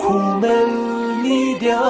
Kumen Media.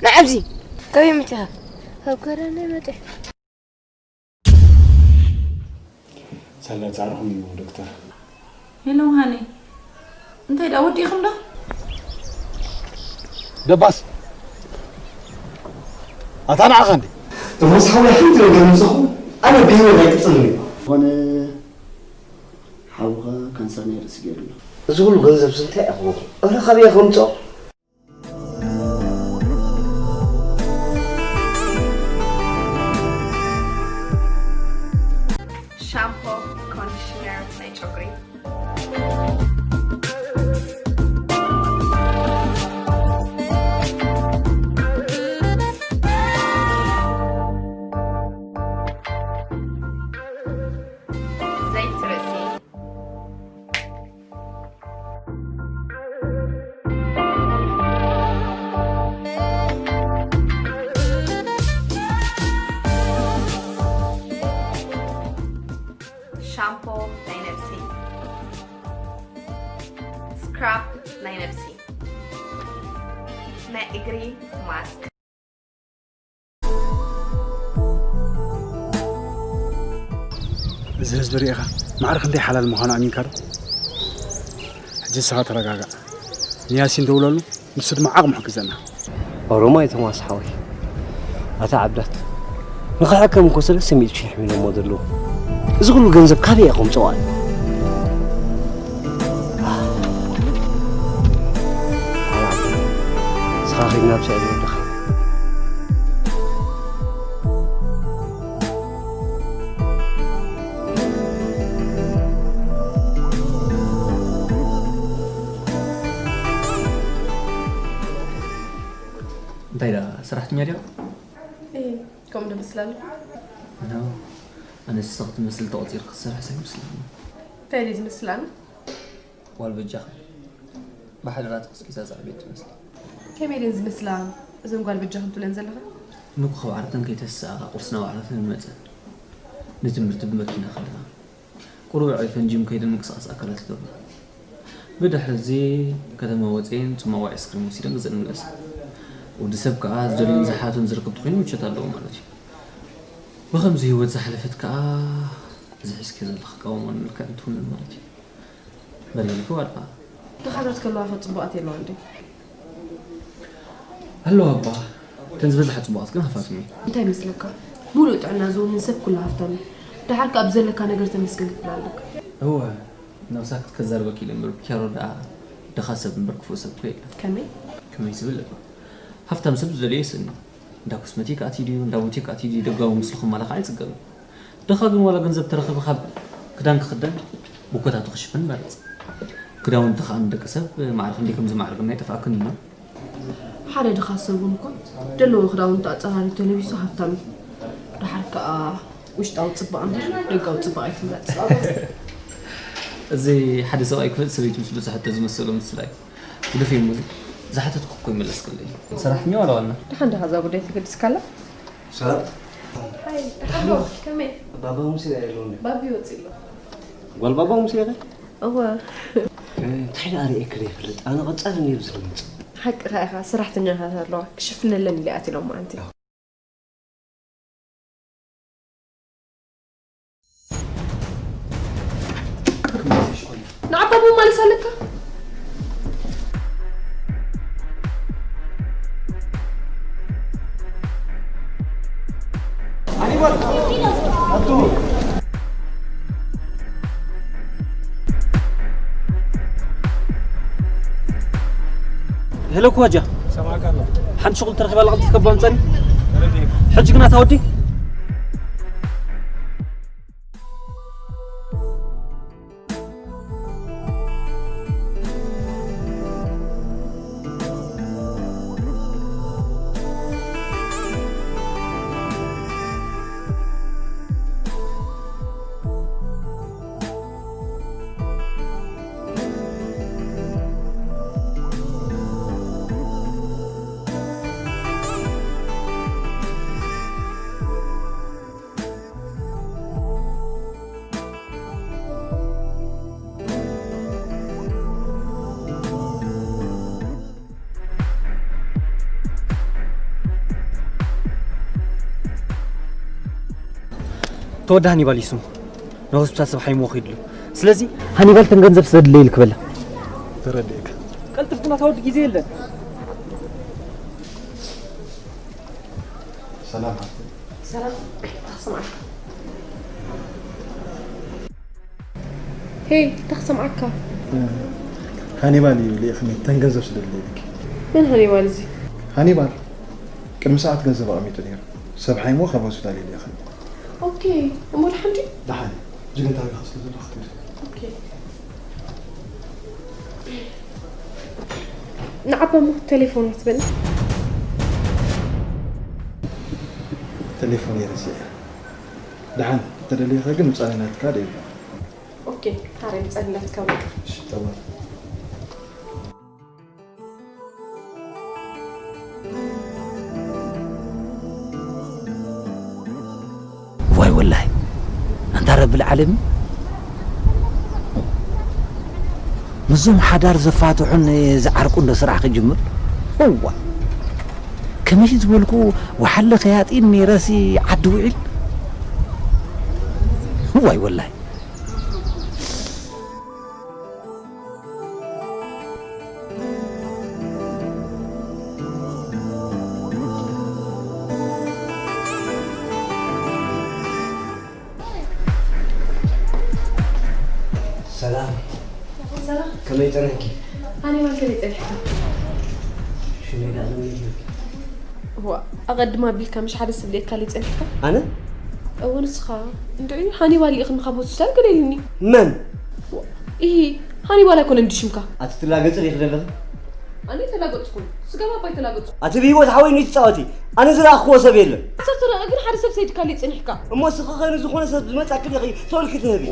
ንዓብዚ ከመይ መጺኻ? ካብ ገረኒ መጺ። ሳላ ጻዕርኹም እዩ ዶክተር። ሄሎ ሃኒ፣ እንታይ ደኣ ወዲእኹም ዶ? ደባስ ኣታ ንዓኻ እንዴ? ደባስ ሓውያ ሓንቲ ነገር ምሳኹም ኣነ ብህይወት ኣይቅጽልን እዩ። ዝኾነ ሓውኻ ካንሰር ናይ ርእሲ ገይሩ ኣሎ። እዚ ኩሉ ገንዘብ ስንታይ ኣኽበኹ? ኣረ ካበይ ከምጾ? ሻምፖ፣ ኮንዲሽነር ናይ ጨጉሪ። ዘይቲ ርእሲ። ሻምፖ ናይ ነብሲ። ስክራፕ ናይ ነብሲ። ናይ እግሪ ማስክ። እዚ ህዝቢ ርኢኻ ማዕረ ክንደይ ሓላል ምዃኑ ኣሚንካ ዶ? ሕጂ ንስኻ ተረጋጋእ። ንያሲን ደውለሉ፣ ንሱ ድማ ዓቕሙ ሕግዘና። ኦሮማይ ቶማስ ሓወይ፣ ኣታ ዓብዳት፣ ንኽሕከም እኮ ሰለስተ ሚእቲ ሺሕ እዮም ኢሎሞ ዘለዉ። እዚ ኩሉ ገንዘብ ካበይ ኢኹም ጸዋል? ስኻ ኸይድና ብስዕሪ ወድኻ። እንታይ ደኣ ሰራሕተኛ ዲኻ? እየ፣ ከምኡ ዶ መስል ኣሎ? ኖ፣ ኣነ ንስኺ ትመስል ተቖጺርኪ ክትሰርሒ ኣይመስለንን። እንታይ ድዩ ዝመስል ኣነ? ጓል በጃኺ ብሓደራ ተቐስቂሳ ዝዓበየት ትመስል። ከመይ ድየን ዝመስላ እዘን ጓል በጃኽን ትብለን ዘለኻ? ንኮኸብ ዓርተን ከይተስኣ ቁርስና ባዕላተን ንመጸን። ንትምህርቲ ብመኪና ከለና ቁሩብ ኣዕሪፈን ጂም ከይደን ምንቅስቓስ ኣካላት ይገብራ። ብድሕሪ እዚ ከተማ ወጺኤን ጽማቑ ኣይስክሪም ወሲደን ገዘን ይምለሳ። ወዲ ሰብ ከኣ ዝደልዮን ዝሓቶን ዝረክብ ተኾይኑ ምቾት ኣለዎ ማለት እዩ። ብኸምዚ ህይወት ዝሓለፈት ከኣ እዚ ሒዝክዮ ዘለኺ ኣቃውማ ንመልክዐን ትውንን ማለት እዩ። በል ይልኪ ዋልካ። ድኻታት ከለዋ ከ ጽቡቓት የለዋን ድዩ? ኣለዋ እባ። እተን ዝበዝሓ ጽቡቓት ግን ሃፋትም እየን። እንታይ ይመስለካ? ሙሉእ ጥዕና ዝውንን ሰብ ኩሉ ሃፍታም እዩ። ደሓር ከኣ ብዘለካ ነገር ተመስገን ክትብል ኣለካ። እወ፣ ነብሳ ክትከዛርበኪ ኢለ እምበር ብኪያሮ ደኣ ድኻ ሰብ እምበር ክፉእ ሰብ እኮ የለን። ከመይ? ከመይ ዝብል እባ። ሃፍታም ሰብ ዝደልዮ ይስእን። እንዳ ኮስመቲክ ኣትዩ ድዩ፣ እንዳ ቡቲክ ኣትዩ ድዩ፣ ደጋዊ ምስሉ ክማላኻዕ ኣይጽገምን። ድኻ ግን ዋላ ገንዘብ ተረኺቡ ካብ ክዳን ክኽደን፣ ብኮታቱ ክሽፍን ይመርጽ። ክዳውንቲ ከኣ ንደቂ ሰብ ማዕረ ክንደይ ከም ዝማዕርግና ኣይጠፍኣክን እሞ። ሓደ ድኻ ሰብ እውን እኮ ደለዎ ክዳውንቲ ኣጸራሪዩ ተለቢሱ ሃፍታም እዩ። ደሓር ከኣ ውሽጣዊ ጽባቐ እምበር ደጋዊ ጽባቐ ኣይትምረጽ። እዚ ሓደ ሰብኣይ ክፍእ ሰበይቲ ምስ በጽሐቶ ዝመሰሎ ምስላ እዩ። ግደፍዮ እሞ እዚ ዝሓተትኩ እኮ ይመለስክለይ። ሰራሕተኛ ዋላ ዋና? ደሓን ዲኻ እዛ ጉዳይ ተገዲስካላ? ሰላም። ሃይ፣ ደሓን ዶ? ከመይ? ባባ ሙሴ ኣለዎ እንዴ? ባቢ ወፂ ኣሎ። ጓል ባባ ሙሴ ኢኺ? እወ። እንታይ ደኣ ርእየክን ይፈልጥ? ኣነ ቀጻሊ ነይሩ ዝልምጽ። ሓቅኻ ኢኻ፣ ሰራሕተኛታት ኣለዋ፣ ክሽፍነለን ኢለ ኣትሎም ኣንቲ። ንዓባቡ ማለት ኣለካ። ሄሎ፣ ክዋጃ። ሰማዕካ ኣለኹ። ሓንቲ ሽቑል ተረኺባ ኣላ፣ ቅልጥፍ ከባ ምጻኒ። ተረዲኤካ። ሕጂ ግና እታ ወዲ ተወዲ ሃኒባል እዩ ስሙ። ንሆስፒታል ሰብ ሓይሞ ኸይድሉ። ስለዚ ሃኒባል ተን ገንዘብ ስደድለይ ኢሉ ክበላ። ተረዲእካ። ቀልጥፍ ግና ተወዲ ግዜ የለን። ሰላም ሓፍተይ። ሰላም። ታኽስማዕካ። ሄይ፣ ታኽስማዕካ። ሃኒባል እዩ ልኢኽኒ፣ ተን ገንዘብ ስደድለይ ኢልኪ። መን ሃኒባል እዚ? ሃኒባል ቅድሚ ሰዓት ገንዘብ ኣቐሚጡ ነይሩ። ሰብ ሓይሞ ካብ ሆስፒታል እዩ ልኢኽኒ። ኦኬ፣ እሞ ደሓን ድዩ? ደሓን እዩ። ጅግንታ ሪኻ ስለ ዘለኻ ትብል። ኦኬ። ንዓባ እሞ ቴሌፎን ትበል። ቴሌፎን እየ ረሲዐ። ደሓን እንተደሊኻ ግን ምጻኒ ናትካ ደይብላ። ኦኬ፣ ታዲያ ምጻኒ ናትካ በቃ። እሺ፣ ተባረክ። ዋይ ወላሂ፣ ኣንታ ረብል ዓለሚን፣ ምስዞም ሓዳር ዘፋትሑን ዝዓርቁ እንዶ ስራሕ ክጅምር። እዋ፣ ከመይ ዝበልኩ ወሓለ ከያጢን ነይረሲ ዓዲ ውዒል። ዋይ ወላሂ። ሰላም። ሰላም። ከመይ ጸኒሕኪ? ኣነ ማን ከመይ ጸኒሕካ? ሽመይ ደኣ ለመይ ኢልኪ? እዋ፣ ኣቐድም ኣቢልካ ምሽ ሓደ ስብሌካ ለይጸኒሕካ? ኣነ? እወ፣ ንስኻ። እንድዒ ሃኒባል ኢኽኒ ካብ ሆስፒታል ገለ ኢሉኒ። መን? እዋ፣ ኢሂ፣ ሃኒባል ኣይኮነን ድዩ ሽምካ? ኣቲ ትላገጽ ዲኺ ዘለኺ? ኣነ ተላገጽኩ። ስጋብ ኣባይ ተላገጽኩ። ኣቲ ብህይወት ሓወይ ንትጻወቲ። ኣነ ዝረኣኽዎ ሰብ የለን። ዓሰርተ ደቂቕ ግን ሓደ ሰብ ሰይድካ ለይጸኒሕካ። እሞ እስኺ ኸ ንዝኾነ ሰብ ዝመጻኪ ዲኺ ተወልኪ ትህቢ?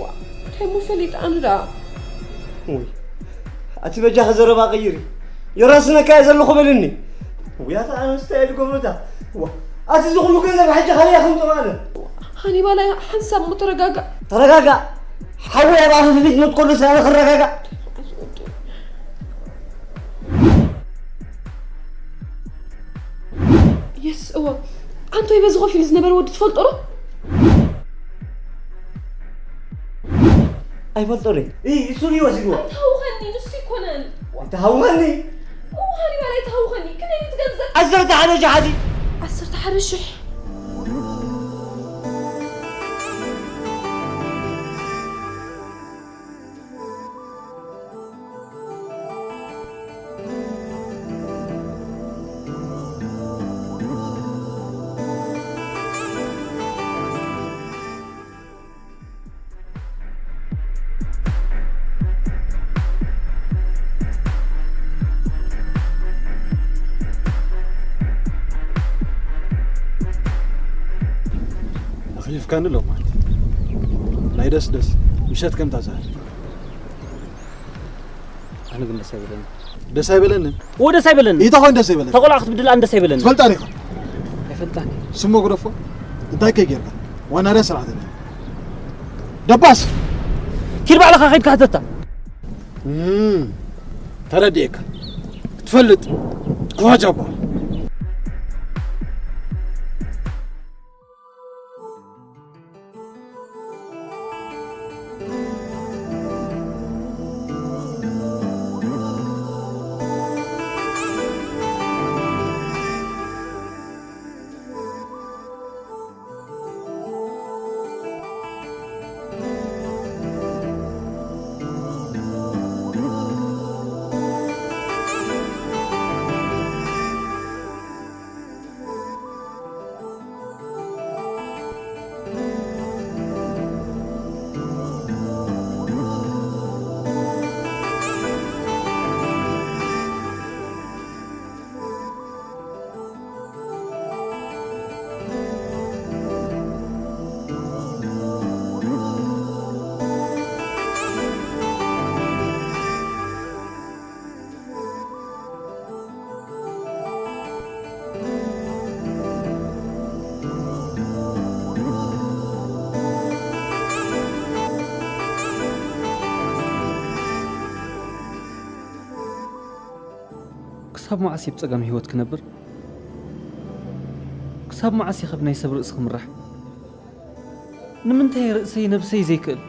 እንታይ እሞ ፈሊጠ ኣነ ደኣ? ውይ፣ ኣቲ በጃኺ ዘረባ ቀይሪ። የራስነካ እየ ዘለኹ በልኒ። ውይ፣ ኣታ ኣነስ እንታይ እየ ዝገብሮ እታ? ዋ፣ ኣቲ እዚ ኩሉ ገንዘብ ሕጂ ካበይ እየ ከምጽኦ ኣነ? ሃኒባል ሓንሳብ እሞ ተረጋጋእ። ተረጋጋእ። ሓወይ ኣብ ኣፈ ቤት ሞት ከሎ ስለ ኣነ ክረጋጋእ። የስ፣ እወ። ኣንቶይ በዚ ኮፍ ኢሉ ዝነበረ ወዲ ትፈልጦ ዶ? ኣይፈልጦን እየ። እይ፣ እሱ እዩ ወሲድዎ። ኣይትሃውኸኒ፣ ንሱ ኣይኮነን። ኣይትሃውኸኒ። እወ፣ ሃኒባል ኣይትሃውኸኒ። ክንደይ እዩ እቲ ገንዘብ? ዓሰርተ ሓደ ሺሕ ሓዚ። ዓሰርተ ሓደ ሺሕ። ኣኽሊፍካኒ ኣሎ ማለት። ናይ ደስ ደስ ምሸት ከምታ ዝሃል። ኣነ ግን ደስ ኣይበለኒ። ደስ ኣይበለንን? እዎ፣ ደስ ኣይበለኒ። ኢታ ኾን ደስ ኣይበለኒ? ተቆላዕ ክትብድል ኣን ደስ ኣይበለኒ። ትፈልጣ ዲኻ? ኣይፈልጣን። ስሞ ግደፎ። እንታይ ከይ ጌርካ? ዋና ርያ ስራሕተኛ። ደባስ! ኪድ ባዕልኻ ኸይድካ ሕተታ። እም፣ ተረዲኤካ። ክትፈልጥ፣ ክዋጃባ። ክሳብ መዓስ እየ ብጸገም ህይወት ክነብር? ክሳብ መዓስ እየ ካብ ናይ ሰብ ርእሲ ክምራሕ? ንምንታይ ርእሰይ ነብሰይ ዘይክእል?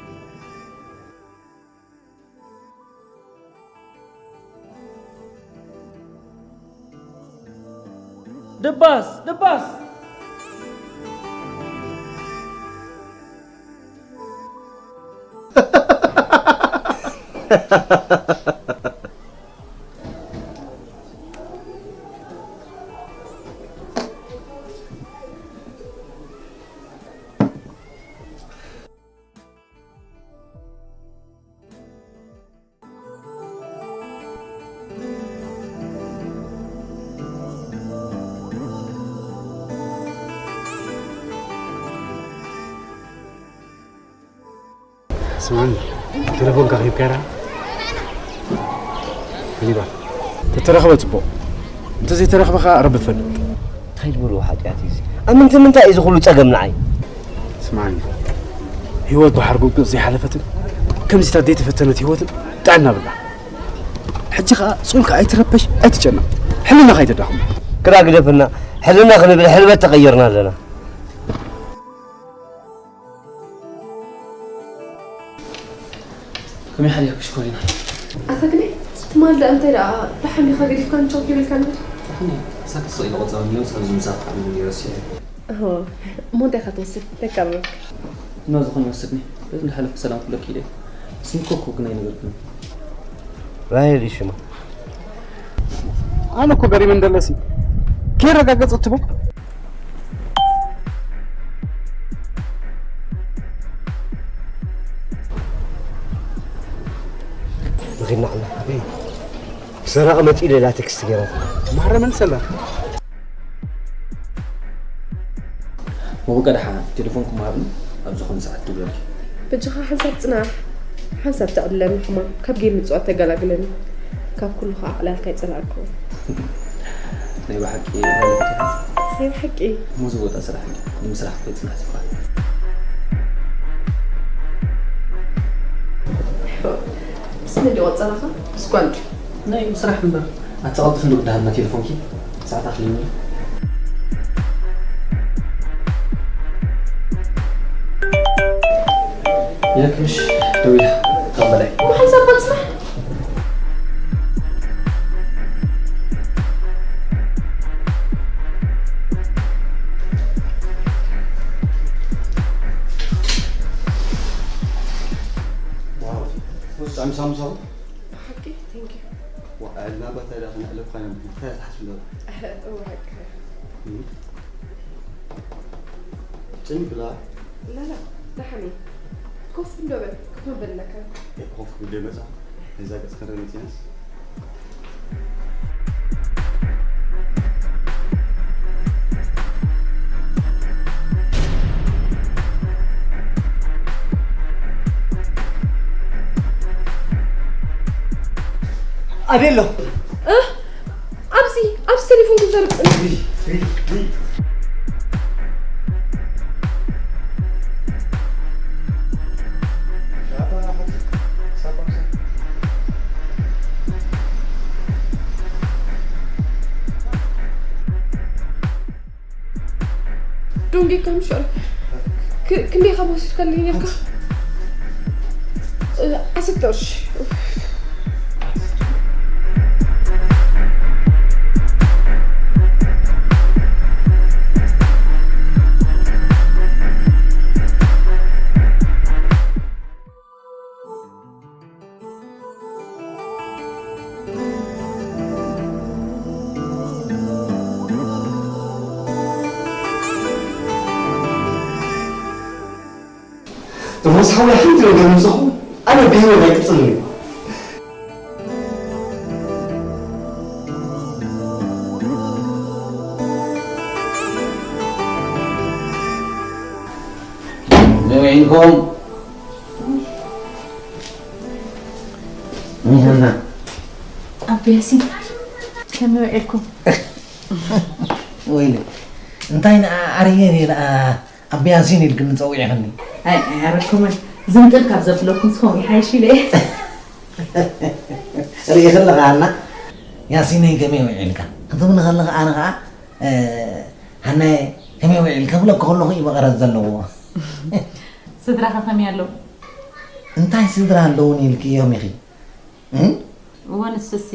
ደባስ፣ ደባስ! ስማዕኒ፣ ቴሌፎንካ ሂብካያ ዲኻ? ሪባ፣ ተተረኽበ ጽቡቕ፣ እንተዘይተረኽበ ኸኣ ረቢ ይፈልጥ። እንታይ ዝበልዎ ሓጢኣት እዩ እዚ? ኣብ ምንታይ ምንታይ እዩ እዚ ኩሉ ጸገም ንዓይ? ስማዕኒ፣ ህይወት ባሕሪ ጉብጥ ዘይሓለፈትን ከምዚታት ዘይተፈተነት ህይወትን ጥዕና ብላ። ሕጂ ኸኣ ጹንካ ኣይትረበሽ፣ ኣይትጨነቕ። ሕልናኻ ኣይተዳኽሞ። ግዳ ግደፈና፣ ሕልና ክንብል ሕልበት ተቐይርና ኣለና። ከመይ ሓዲርኪ ሽኮሪና? ኣታ ግደይ፣ ትማል ደኣ እንታይ ደኣ ደሓን ዲኻ ገዲፍካኒ ቻው ከይበልካኒ? ኣኽኒ፣ ሳክት ስቕ ኢለ ቆጸረኒ፣ ኣብዚ ምሳሕ ዓብዩ ነይረ ረሲዐ። እሆ፣ እሞ እንታይ ኢኻ ትወስድ? ተካብብ። እና ዝኾነ ይወስድኒ። በዚ እንዳሓለፍኩ ሰላም ክብለኪ ኢለ። ስም እኮ እኮ ግን ኣይነገርኩን። ራሄል እዩ ሽማ። ኣነ እኮ ገሪመ እንደለሲ። ከየረጋገጸ ትቦ። መኺድና ኣላ። ሰራቒ መጺኡ ኢላ ቴክስት ገይራትኒ። ማረ መልሰላ። ወብቀ ደሓን ቴሌፎንኩም ሃብኒ፣ ኣብ ዝኾነ ሰዓት ትደውለልኪ። በጃኻ ሓንሳብ ጽናሕ፣ ሓንሳብ ተዕልለኒ ሕማም፣ ካብ ጌም ምጽዋት ተገላግለኒ። ካብ ኩሉ ኸኣ ዕላልካ ይጸላእኩ። ናይ ብሓቂ ናይ ብሓቂ። እሞ ዝወጣ ስራሕ እዩ። ንምስራሕ ከይጽናሕ ዝበሃል። ስለ ድዩ ቆጸራኻ? ምስ ጓል ድዩ? ናይ ስራሕ እምበር። ኣታ ቀልጥፍ እንዶ ብዳሃልና ቴሌፎንኪ። ሰዓት ኣኽሊኒ። ኢለክሽ ደው ኢላ ካብ በላይ። ሓንሳብ ባጽናሕ። ዋው፣ ብጣዕሚ ሳሙሳው። ብሓቂ፣ thank you። ዋ፣ ዕልና ባታ ኢላ ከነዕልብ ኮይና፣ እንታይ ትሓስብ ኣለኹ? እወ፣ ሓቂ። እም። ጭን ብላ። ላላ፣ ደሓን እየ። ኮፍ እንዶ በል፣ ኮፍ በለካ። ኮፍ ክብል መጻ። እዛ ገጽ ከረመጽ ያንስ። ኣበይ ኣሎ? እ? ኣብዚ፣ ኣብዚ ቴሌፎን ክዛረብ ጽኒሕ። ሪይ፣ ሪይ፣ ሪይ። ሻባ፣ ሳባ፣ ሳባ። እንዴ ከምሸር ክንዴ ካብ ወሲድካልኝ ነርካ? ዓሰርተ ቅርሺ። እሞ ሳዊ ሓንቲ ነገር ንዝኹ ኣነ ብህይወት ኣይቅጽልን እዩ። ንውዒልኩም። ሚሃና። ኣቢ ያሲን፣ ከመይ ውዒልኩም? ወይለ፣ እንታይ ንዓ ኣርየ ነይ ደኣ ኣቢ ያሲን ኢልክኒ ጸዊዕኽኒ? ኣይ፣ ኣይ፣ ኣረኩምን። ዝንጥል ካብ ዘብለኩም ስኹም ይሓይሽ ኢለ። ርኢ ከለኻ፣ ሃና፣ ያሲነይ ከመይ ውዒልካ? ክትብሊ ከለኻ፣ ኣነ ኸዓ፣ እ፣ ሃናየ፣ ከመይ ውዒልካ? ክብለኪ ከለኹ እዩ መቐረት ዘለዎ። ስድራኻ ከመይ ኣለዉ? እንታይ ስድራ ኣለዉኒ ኢልክዮም ኢኺ? እም? እወ፣ ንሱሲ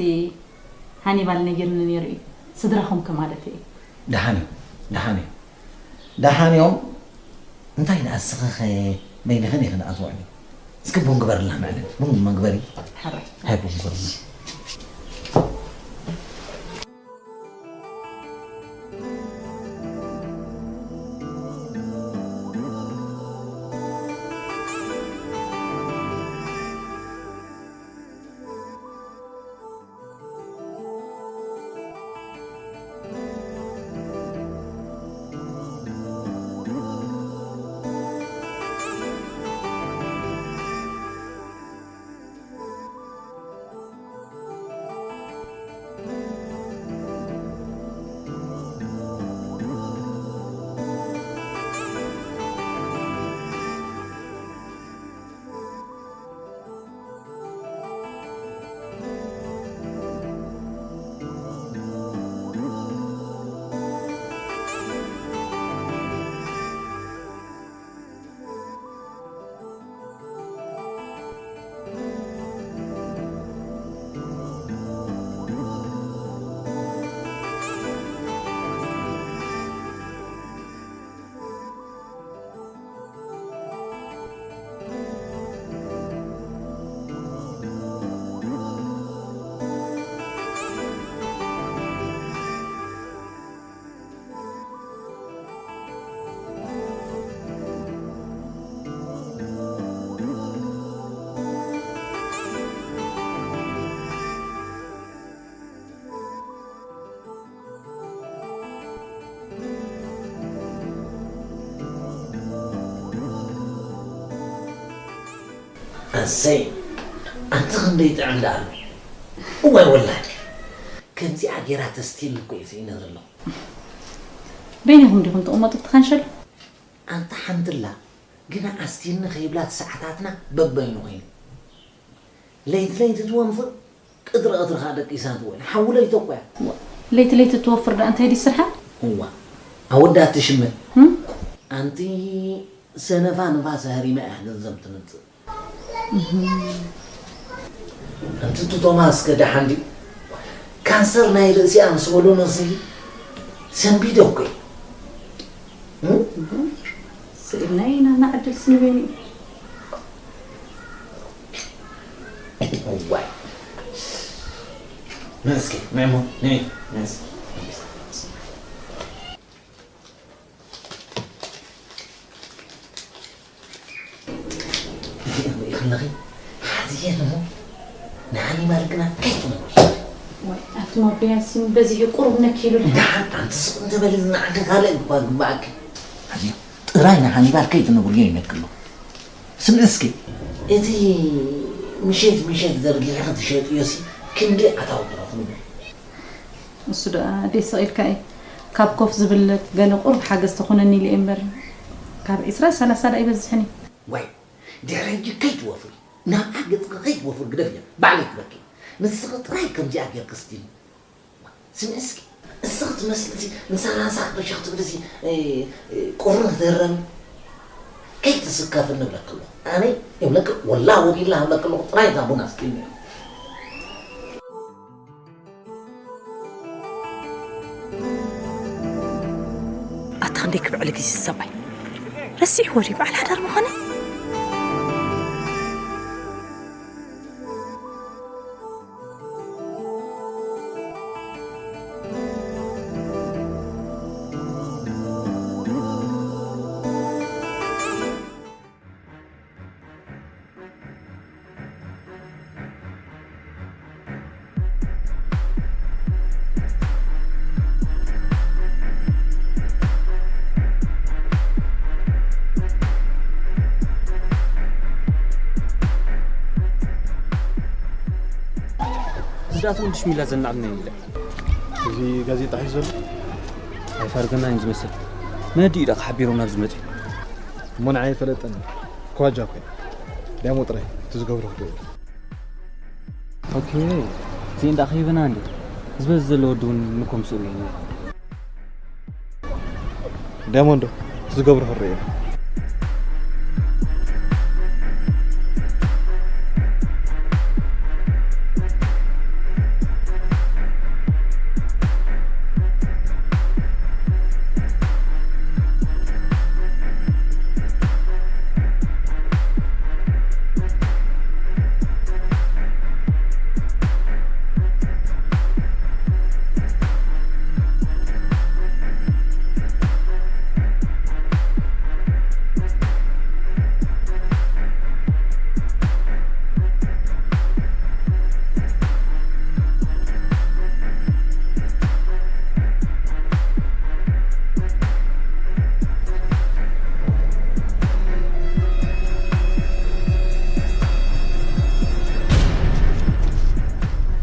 ሃኒባል ነጊሩኒ ነይሩ እዩ። ስድራኹም ከ ማለተይ እዩ። ደሓን እዩ፣ ደሓን እዩ። ደሓን እዮም። እንታይ ደኣ እስኺ ኸ በይንኽን ኢኽን ኣትውዕሊ? እስኪ ቡን ግበርልና መዕለል። ቡን ድማ ግበሪ። ሕራይ። ሃይ ቡን ግበርልና። ኣሰይ፣ ኣንቲ ክንደይ ጥዕም ደኣ ኣሎ። እዋይ ወላሂ፣ ከምዚኣ ጌራ ተስትየኒ እኮ እየ ስኢነ ዘለኹ። በይንኹም ዲኹም ትቕመጡ ኣብቲ ካንሸሎ? ኣንታ ሓንትላ፣ ግና ኣስትየኒ ከይብላ ሰዓታትና በበይኑ ኮይኑ። ለይቲ ለይቲ ትወንፍር፣ ቅትሪ ቅትሪ ኸኣ ደቂሳ ትውዕል። ሓዊ ለይቲ እኮ እያ። ለይቲ ለይቲ ትወፍር ደኣ እንታይ ድዩ ስርሓ? እዋ፣ ኣወዳእቲ ሽመት። እም? ኣንቲ ሰነፋ ንፋስ ሃሪማ እያ ገንዘብ ትምጽእ። ኣንቲ ቶማስ ከ ደሓን ድዩ? ካንሰር ናይ ርእሲኣ ምስ በሎ ነሲ ሰንቢደ እኮ እዩ። እም? ስኢልና ኢና ንዓድል ስንበይኑ እዩ። እዋይ። ንእስኪ፣ ንዕሞ፣ ንዒ፣ ንእስኪ። ሪኢ ከለኺ ሓዝየን እሞ ንሃኒባል ግና ከይትነግርዮ። ወይ ኣቱም ኣቦይ ያሲን በዚሑ ቁሩብ ነኪሉኒ። ደሓን ኣንቲ ስቕ እንተበሊ ንዓዲ ካልእ እኳ ግባኣኪ። ኣዝዩ ጥራይ ንሃኒባል ከይትነግርዮ ይነግር ኣሎ። ስምዒ እስኪ እቲ ምሸት ምሸት ዘርጊሕኺ ትሸጥዮሲ ክንደይ ኣታዊ ትረኽብሉ? እሱ ደኣ ደስ ኢልካ እዩ። ካብ ኮፍ ዝብል ገለ ቁሩብ ሓገዝ ተኾነኒ ኢለ እየ እምበር፣ ካብ ዒስራ ሰላሳ ደኣ ኣይበዝሕን እዩ። ዋይ፣ ድሕሪ ሕጂ ከይትወፍሪ፣ ናብኣ ገጽኪ ከይትወፍሪ ግደፍያ፣ ባዕለይ ክበኪ። ንስኺ ጥራይ ከምዚኣ ጌርኪ ስቲኒ። ስምዒ እስኪ። እስኺ ትመስሊ እዚ ንሳላሳ ቅርሺ ክትብሊ እዚ፣ እ፣ እ፣ ቁሪ ክትህረሚ ከይትስከፍኒ እብለኪ ኣለኹ። ኣነ ይብለኪ ወላ ወዲላ እብለኪ ኣለኹ ጥራይ እዛ ቡን ኣስጢምዮ። ኣታ ክንደይ ክብዕል ግዜ ሰብኣይ ረሲዕዎ ድዩ በዓል ሓዳር ምዃነ? እዚኣቶም ብሽሚላ ዘናዕልነ ኢለ። እዚ ጋዜጣ ሒዙ ዘሎ? ኣይፋርገናን እዩ ዝመስል። መዲ ኢዳ ሓቢሮም ናብ ዝመጽኡ። እሞ ንዓይ ኣይፈለጠኒ። ከዋጃ ኮይነ። ዳሞ ጥራይ እቲ ዝገብሮ ክርኢ። ኦኬ። እዚ እንዳ ኸይበና እንዴ? ዝበዝ ዘሎ ወዲ እውን ምኮም ስኡ እዩ። ዳሞ እንዶ እቲ ዝገብሮ ክርኢ።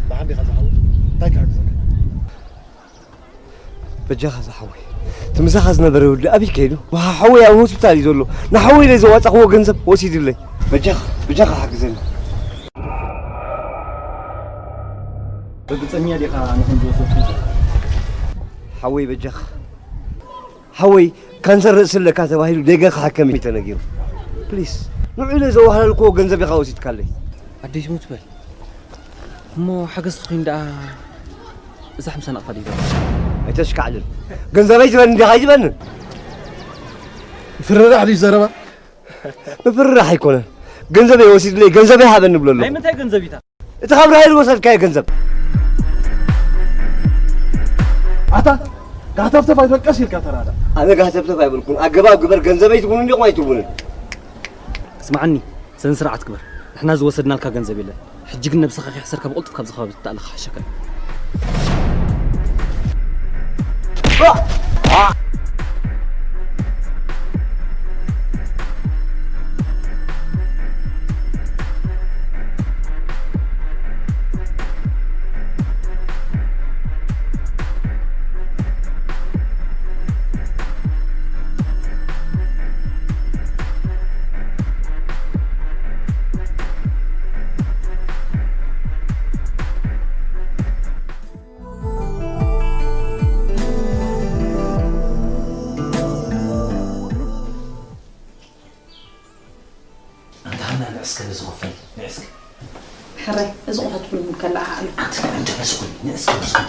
ደሓን ዲኻ ዝሓወይ? እንታይ ክሕግዘካ? በጃኻ ዝሓወይ፣ እቲ ምሳኻ ዝነበረ ወዲ ኣበይ ከይዱ? ውሃ ሓወይ ኣብ ሆስፒታል እዩ ዘሎ። ንሓወይ ኢለ ዘዋጻኽዎ ገንዘብ ወሲድለይ። በጃኻ፣ በጃኻ ሓግዘኒ። ርግጸኛ ዲኻ ንኹን ዝወሰድኩ? ሓወይ በጃኻ። ሓወይ ካንሰር ርእሲ ኣለካ ተባሂሉ ደገ ክሕከም እዩ ተነጊሩ። ፕሊስ፣ ንዑ ኢለ ዘዋህለልክዎ ገንዘብ ኢኻ ወሲድካለይ። ኣደይ ትሙት በል። እሞ ሓገዝ ትኹን ደኣ እዛ ሓምሳ ናቕፋ ድዩ? ኣይተሽካዕልል። ገንዘበይ ዝበኒ ዲኻ ኣይትበንን? ምፍርራሕ ድዩ ዘረባ? ምፍርራሕ ኣይኮነን። ገንዘበይ ወሲድለይ፣ ገንዘበይ ሃበኒ ብሎ ኣለኹ። ናይ ምንታይ ገንዘብ እዩ እታ? እቲ ካብ ራሄል ዝወሰድካዮ ገንዘብ። ኣታ ጋህተፍተፍ ኣይትበል፣ ቀስ ኢልካ ተራዳ። ኣነ ጋህተፍተፍ ኣይበልኩን። ኣገባብ ግበር፣ ገንዘበይ ትቡን እንዲኹም ኣይትቡንን። ስማዓኒ፣ ስነ ስርዓት ግበር። ንሕና ዝወሰድናልካ ገንዘብ የለን። ሕጂ ግን ነብስኻ ከይሕሰርካ ብቕልጡፍ ካብዚ ከባቢ ትተኣለ ክሓሸካ እዩ። ኣንታ ሃና ንዕስከ ነዚ ኮፈይ፣ ንዕስከ። ሕራይ፣ እዚ ቁሕት ቡን ከለዓዓሉ። ኣንቲ ንዕንዲ መስኩን፣ ንዕስከ መስኩን።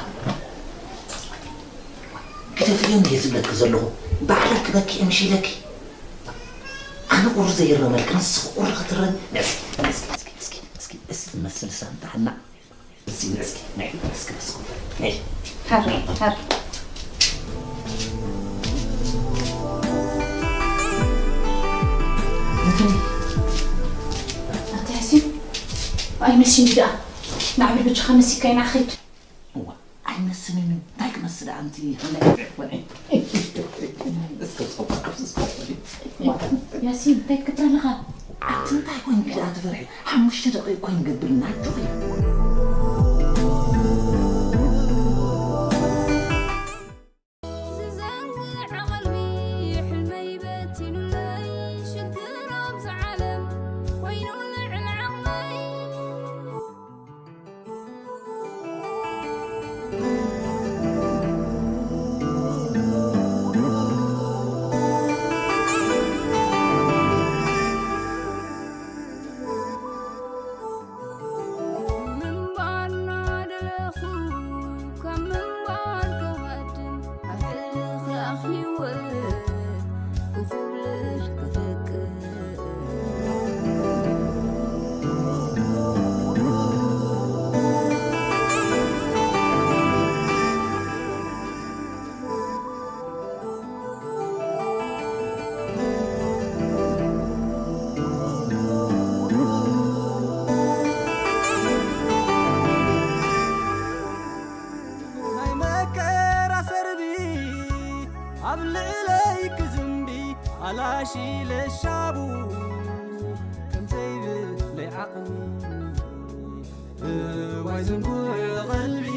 ግደፍዮ እንድየ ዝብለኪ ዘለኹ። ባዕለይ ክበኪ እምሽ ኢለኪ። ኣነ ቁሪ ዘይረመልኪ፣ ንስኺ ቁሪ ክትረሚ። ንዕስኪ፣ ንዕስኪ፣ ንዕስኪ፣ ንዕስኪ፣ ንዕስኪ። እስ ትመስል ሳንታ ሃና። እስኪ፣ እስኪ፣ ነይ፣ እስኪ፣ እስኪ፣ ነይ። ሃር፣ ሃር። ኣታ ያሲን፣ ኣይመስልኒ ደኣ። ናዕብል ብቻኻ መሲካይ ንዓ ኺድ። እዋ፣ ኣይመስልንን። እንታይ ክመስል ኣንቲ? እስኪ፣ እስኪ፣ እስኪ፣ እስኪ። ያሲን፣ እንታይ ትገብር ኣለኻ? ኣንቲ እንታይ ኮይንኪ ደኣ ትፈርሒ? ሓሙሽተ ደቂቕ እኮ ይንገብር ናጆኺ። ዝዘንግዕ ዓቐልቢ ሕልመይ በቲኑለይ ሽግር ኣብዚ ዓለም ኮይኑ ልዕሊ ዓቕመይ። ኣብ ልዕለይ ክዝንቢ ኣላሺ ለሻቡ ከም ዘይብለይ ዓቕሚ እዋይ ዝንቡዕ ቐልቢ